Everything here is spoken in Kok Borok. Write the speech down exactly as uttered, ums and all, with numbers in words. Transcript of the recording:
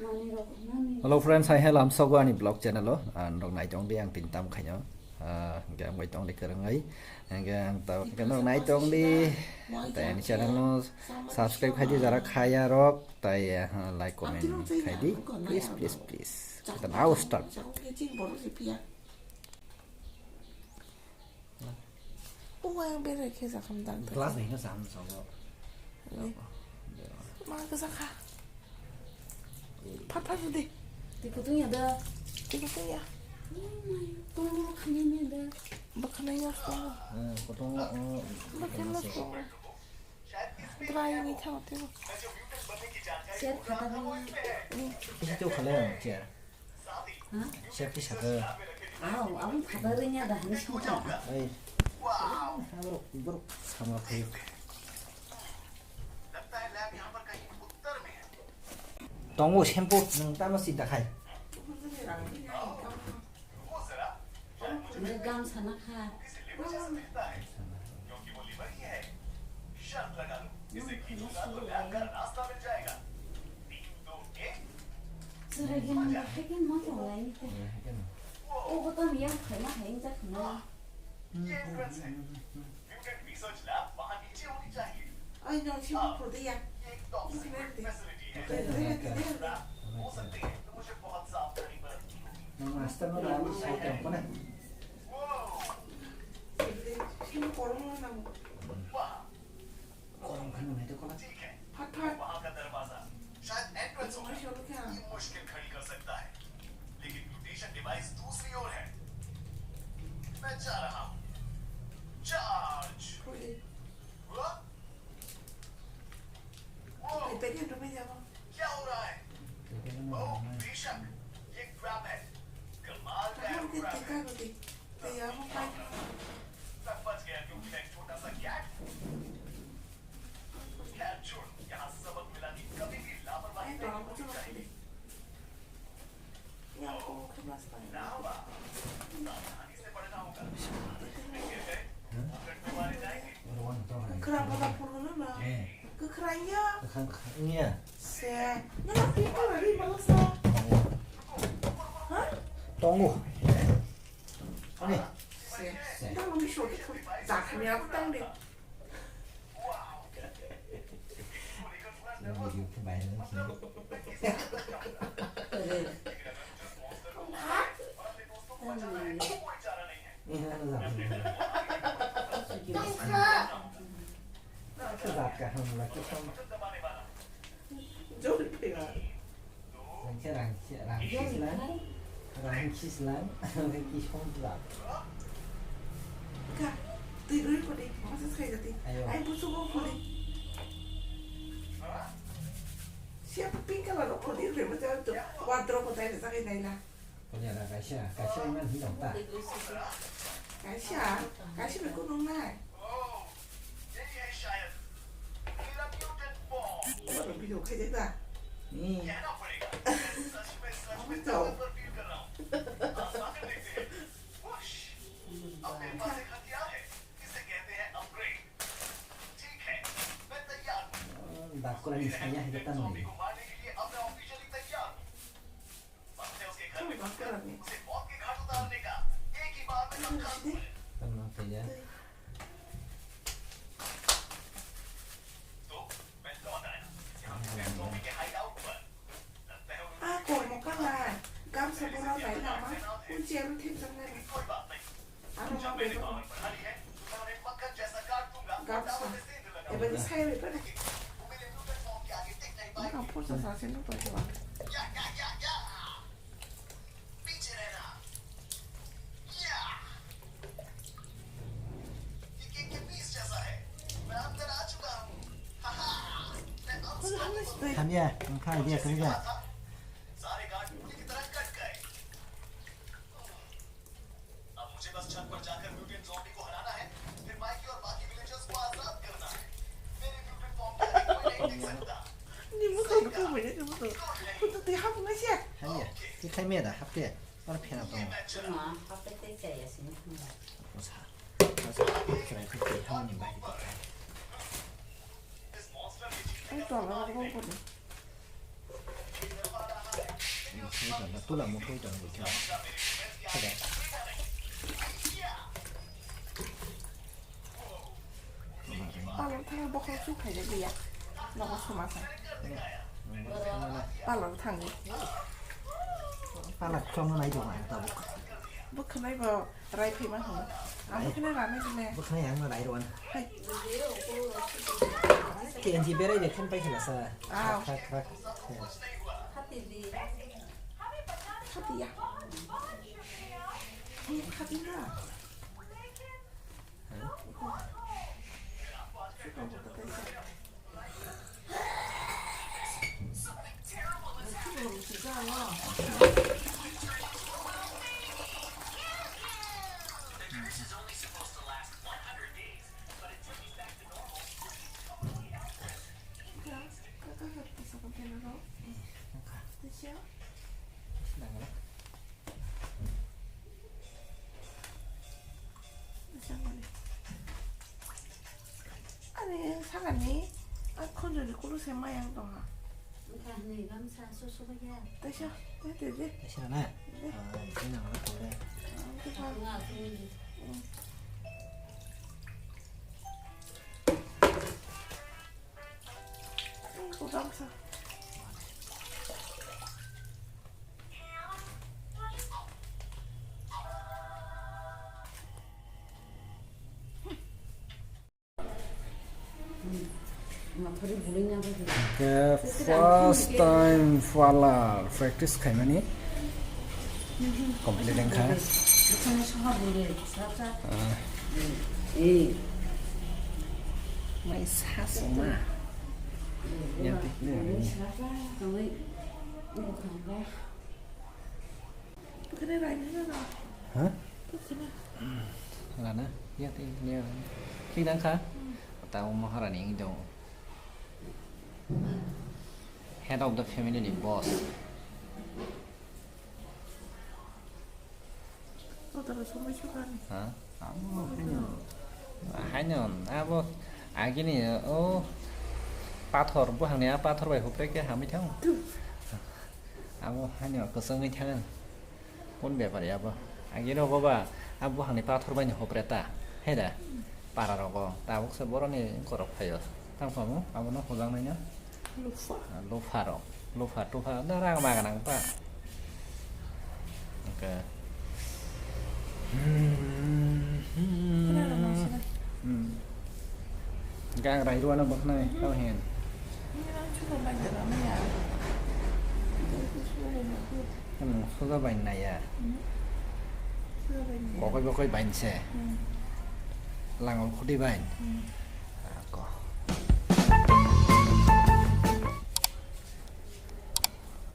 Hello friends, hai hai lamsogo ani vlog channel o. Ah, norok naitong di ang tin tam khaino. Ah, hingke ang bai tong di kwrwngwi. Hingke ang ta, hingke norok naitong di. Tai ani channel no subscribe khai di jara khaya rok. Tai, ah, like comment khai di. Please, please, please. Kita now start. O ang berai khe jakam dang. Glass ni hino sam sobo. Ma kwchak kha. Phat phat di. Twi kutung ya da. Twi kutung ya. Tong khani ne da. Bakhanai ya. Eh, kutung, eh, bakhanai ya. Dry ni thang twi. Share khata ni. Ini tu khala chair. Ha? Safety saka. Aw, abang khata rinya dah ni songkha. Ai. Borok, borok sama phaio. Tongo shampoo nang tamo si dakhai. Ni gam sana kha. Sir, again, I'm back again, not online. Oh, but I'm young, I'm not hanging, just no. ये एंट्रेंस है। Mutant research lab वहां नीचे होनी चाहिए। Ai, no, si mo pudi ya. ये एक top secret facility है। हो सकते हैं, तो मुझे बहुत सावधानी बरतनी होगी। Nang master no lagi sa ka pone. Si mo kormo na mo. वाह। Korom khan nai to kola. ठीक है। फट फट। वहां का दरवाजा शायद एंट्रेंस होगा। ये मुश्किल खड़ी कर सकता है, लेकिन म्यूटेशन डिवाइस दूसरी ओर है। मैं जा रहा हूँ। चार्ज। Pudi. हुआ? वो। Ai, tadi yang ramai jago. क्या हो रहा है? ओह, बेशक, ये क्रैब है। कमाल का क्रैब है। Tadi yang ramai. मैं बच गया क्योंकि मैं एक छोटा सा कैट हूँ। खैर छोड़, यहाँ सबक मिला कि कभी भी लापरवाही नहीं होनी चाहिए। Kwkhwrang boda phuru no no. Eh. Kwkhwrang ya. Kwkhwrang ya. Se. Nana pink colour ri malasa. Ha? Tongo. Ani. Se. Se. Tang ni short phuru. Jakhamya ko tang de. Rangkhe, rangkhe, rangkhe silang. Rangkhe silang. Rangkhe kishong silang. Ka, twi rwi khudi, masa sai jati. Ayo. Ai, busu go khudi. Siya pink colour rok khudi, rwi masa to. Wardrobe ko dai, dai, dai, dai. Punya ada kaisa, kaisa iman hilang ta. Kaisa, kaisa be kunung nai. Video khai jai ba. Ni. Amo to. Dak kurang saya kita nih. Tama kaya. Ah, kormo kana. Gamsa bono nai lama. Kunci aro thip jang nai. Aro ma bego. Gamsa. Eba ni sai bai pada. Eka pursa sa se no pada. Hamya, ang kha idea kani ja. अब मुझे बस छत पर जाकर mutant zombie को हराना है, फिर माइकी और बाकी विलेजर्स को आजाद करना है। मेरे म्यूटेंट फॉर्म के आगे कोई नहीं टिक सकता। Ni muto ko pwini ni muto. Kutu twi hapung nai se. Hamya, twi khai me da hapte. Aro phena tongo. Ma, hapte tei chaya sini. Osa. Osa, khwrai khwrai hamni bai. Ai to ala ko ko. Tula mo koi tong bo khe. Palok thang bokhorok suk khaijak ya. Nogo suma sa. Palok thang. Palok thang nai do ang tabuk. Bwkhanai bo rai phai ma hwn. Ang bwkhanai rana gile. Bwkhanai ang ma rai rwan. Hai. K N G berai de khen pai khela sa. Ah. Khak, khak, khak. Khatiya. Khatiya. Ani sakani a khonjoni kulu se mayang tongha. Wngkha hwnwi gamsa susubaikha. Taisa, te, te, te. Taisa na? Te. Ah, ini nama apa udah? Ang te pa. Nga sungwi. Ang ko gamsa. Hwnkhe first time pala practice khaimani complete wngkha. Ah. Mai sa songma. Ya, ya, ya. Bwkhwnai raina na na. Ha? Bwkhwnai. Rana? Ya, tei, ya. Thik nang kha? Hmm. Tamo Maharani wngwi tongo. Head of the family ni boss. Kotoro somoi sukani. Ha? Amo haino. Haino, abo agini, o, pathor, buhangni a pathor bai hupre khe hamwi thango. Tu. Abo haino kwchwngwi thango. Kun bepar ya bo? Agi rogo ba, a buhangni pathor bai ni hopre ta. He da? Para rogo. Tabuk se boroni korok phaio. Tang phamu, abo no hojang nai no? Lufa. Ah, lufa rok. Lufa, tufa, da rang ma ganang ta. Oke. Hmm. Kena rok nang sini. Hmm. Gang rai ruana boknai, kau hen. Ini nang chuka banyak ramai ya. Itu sudah banyak. Kan soja bain na ya. Hmm. Soja bain ya. Kokoi bokoi bain se. Hmm. Langol khudi bain. Hmm. Ako.